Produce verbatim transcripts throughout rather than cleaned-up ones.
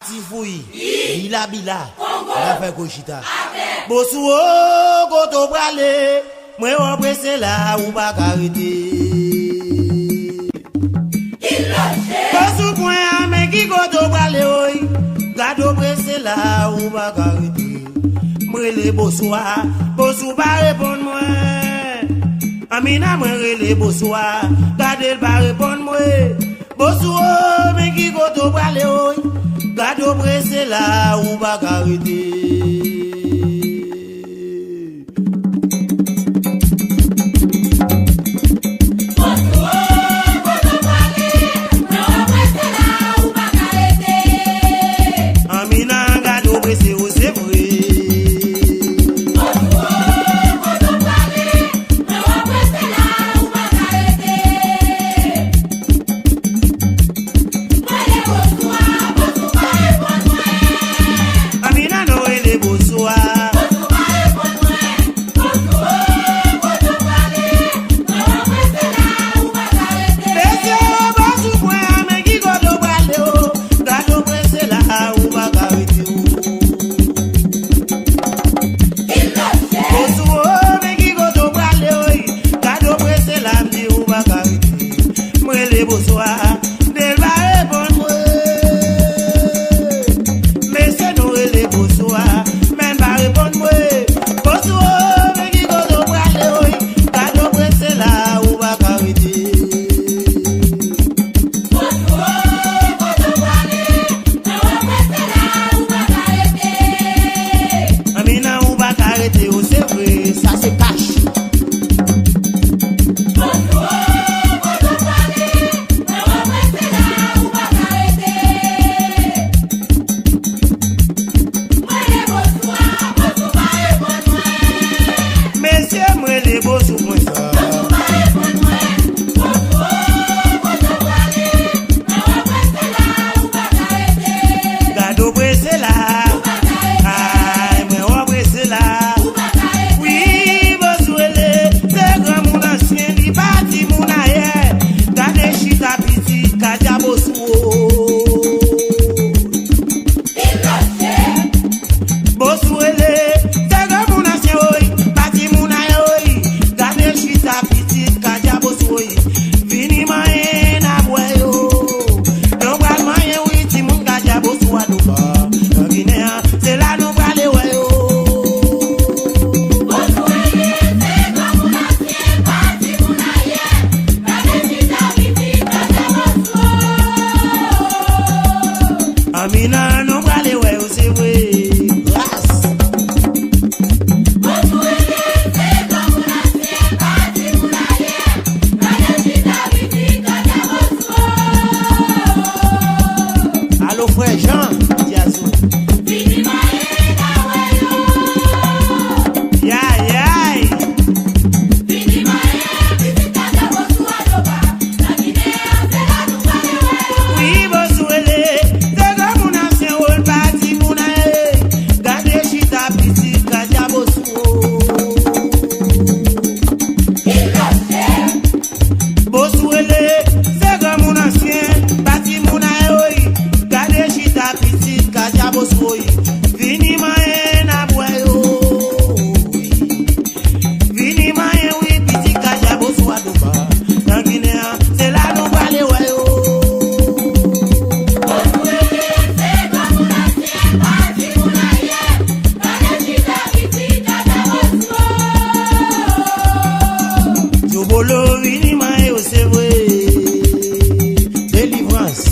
Ti fouy, bila bila, n a fè kou chita. Bosou o, kote w prale? Mwen wè w prese la, ou pa ka rete. Bosou pran men ki kote w prale, oy. Gade w prese la, ou pa ka rete. M rele Bosou a, Bosou pa reponn mwen. Amina, mwen rele Bosou a, gade l pa reponn mwen. Bosou o, men ki kote w prale, oy. Gade w prese la, ou pa ka rete. Amina, gade w prese, o, se vre. Amina, nou rele Bosou a. Mesye, Bosou pran men ki kote w prale, o. Gade w prese la, ou pa ka rete, o. Bosou o, men ki kote w prale, oy. Gade w prese la, m di ou pa ka rete. M rele Bosou a, men l pa reponn mwen. Mesye, nou rele Bosou a, men l pa reponn mwen. Bosou o, men ki kote w prale, oy. Gade w prese la, ou pa ka rete. Amina, ou pa ka rete, o, se vre, sa se kach. Mesye, m rele Bosou konsa. Gade w prese la. Ay, mwen wè w prese la. Wi, Bosou rele, se granmoun ansyen, li pa timoun ayè. Gade chita pitit, Kaja Bosou. Bosou rele, se granmoun ansyen, oy, pa timoun ayè, oy. Gade chita pitit, Kaja Bosou, oy. Vini manyen n a bwè yo. Nou pral manyen, wi, timoun, Kaja Bosou a nou ba. Nan Ginen an, se la nou prale wè yo. Amina, nou prale wè yo, se vre. Gras. Alo, frè Jan, Diazou. Yay, yay. Wi, Bosou rele, se granmoun ansyen, o, pa timoun ayè. Gade chita pitit, Kaja Bosou. Bosou rele, se granmoun ansyen, pa timoun ayè, oy. Gade chita pitit, Kaja Bosou, oy. Vini manyen n a bwè yo. Vini manyen, wi, pitit, Kaja Bosou a nou ba. Nan Ginen an, se la nou prale wè yo. Tchobolo vini manyen yo, se vre. Delivrans.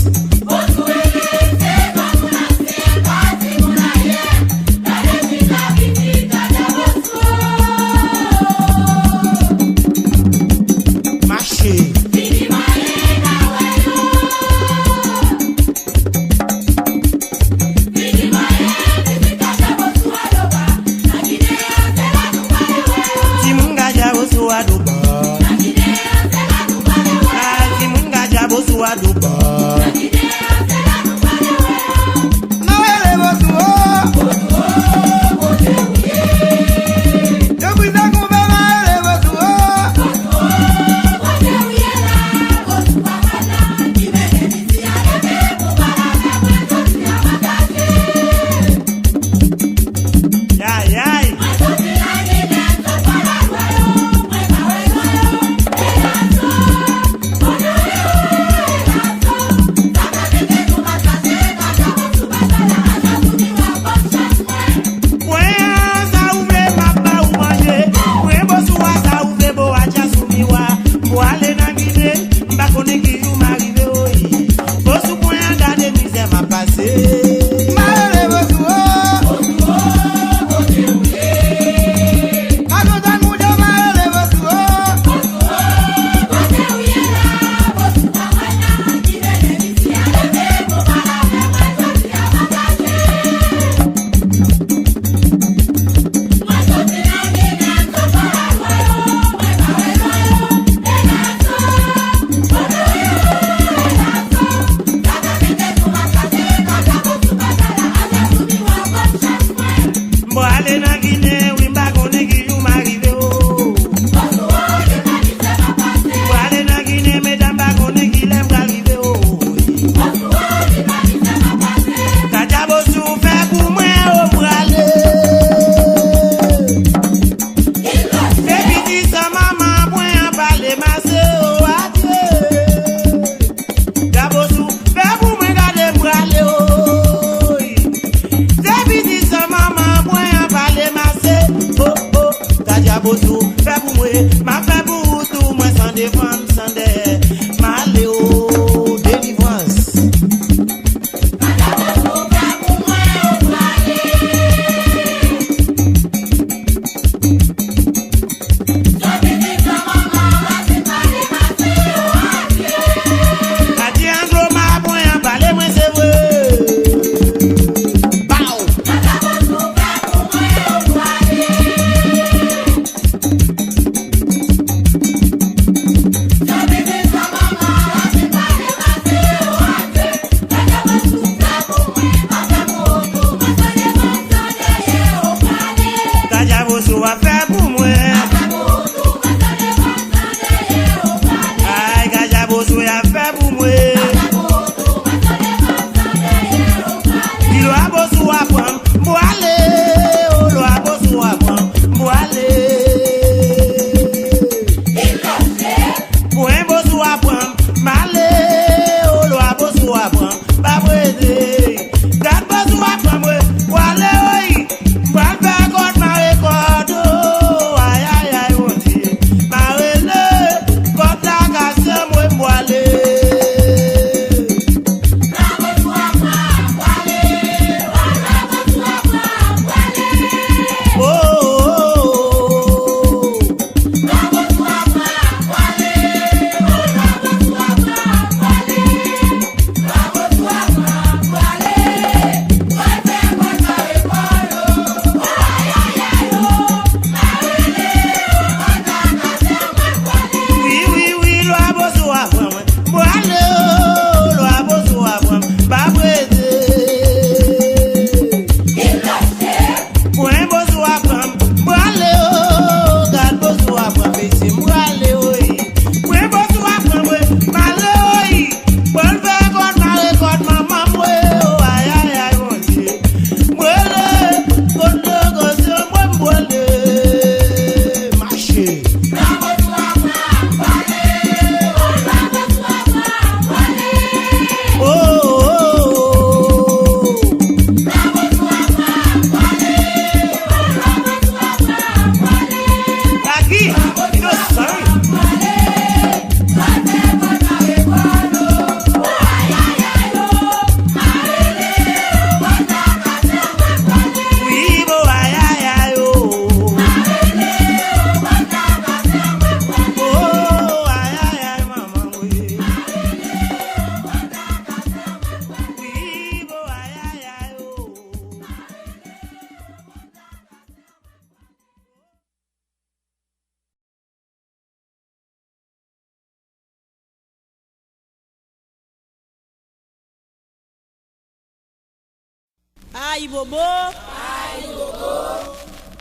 Ayibobo. Ayibobo.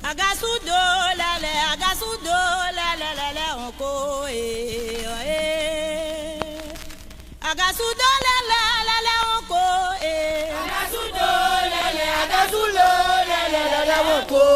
Agasou do lèlè, agasou do lèlè, lèlè onko, eh, eh. Agasou do lèlè, lèlè onko, eh. Agasou do lèlè, agasou do lèlè, lèlè onko.